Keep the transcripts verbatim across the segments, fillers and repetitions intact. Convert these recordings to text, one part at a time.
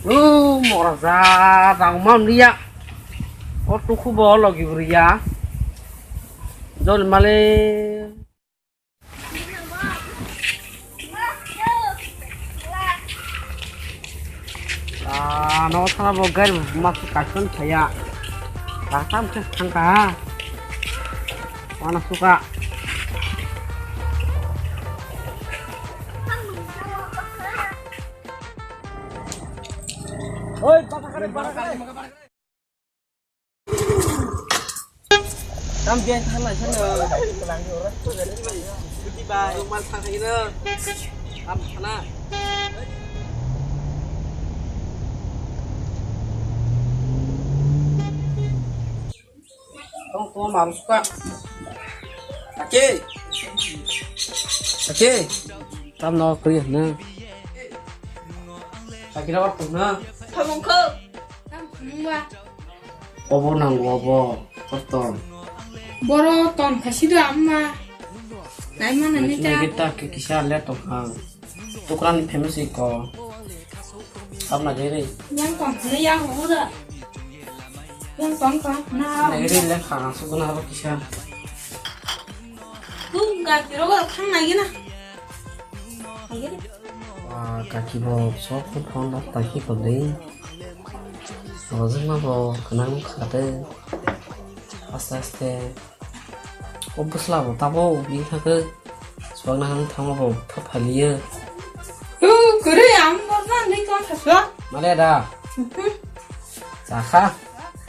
O mora ja rang mam liya. O tuku bo logi bwrwi ya. Jol male. Ah, no sana bo gari mas kason saya. Katam ke sangka. Mana suka. Oi, bata kare, bata kare. Tam biang thang lai sana. Kuti ba, yung mal thang hai na. Tam sana. Tong tong maru suka. Kaki. Kaki. Tam no kri na. Kaki na waktu na. Pabung ko. Tam pabung ba. Obo nanggo obo, koton. Boro ton khasi do amma. Naima nani ta. Nini ta ke kisa le tong ha. Tukran famous ko. Tam na gere. Yang kong ne yang ho da. Yang kong kong na. Na gere le khana su guna ro kisa. Tu ga kiro ga thang na gina. Agere. Wa kaki bo sok phone da taki ko de. Rojak ma bo kanang khade. Aste aste. O bwsla bo tabo bini thangkhe swbakna hwnwi thangma bo pha phaliyo. Kwrwi ang bo jani ko thaswa. Male da. Mhm. Chakha.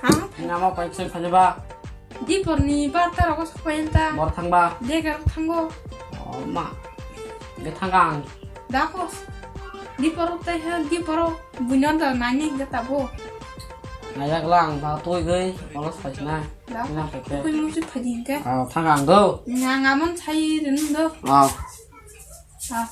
Ha? Ina ma koi ksai phaliba. Diporni barta rogo sokpayan ta. Bor thangba. Dega thango. O ma. Ge thanga ang. Dako. Diporo tai ha, diporo. Buino da nani ge tabo. Najak lang ba toi gei. Olos paisna. Da. Ina peke. Koi musi phadi ke. Ah, thanga ang do. Nang amon sai rin do. Ah. Ah.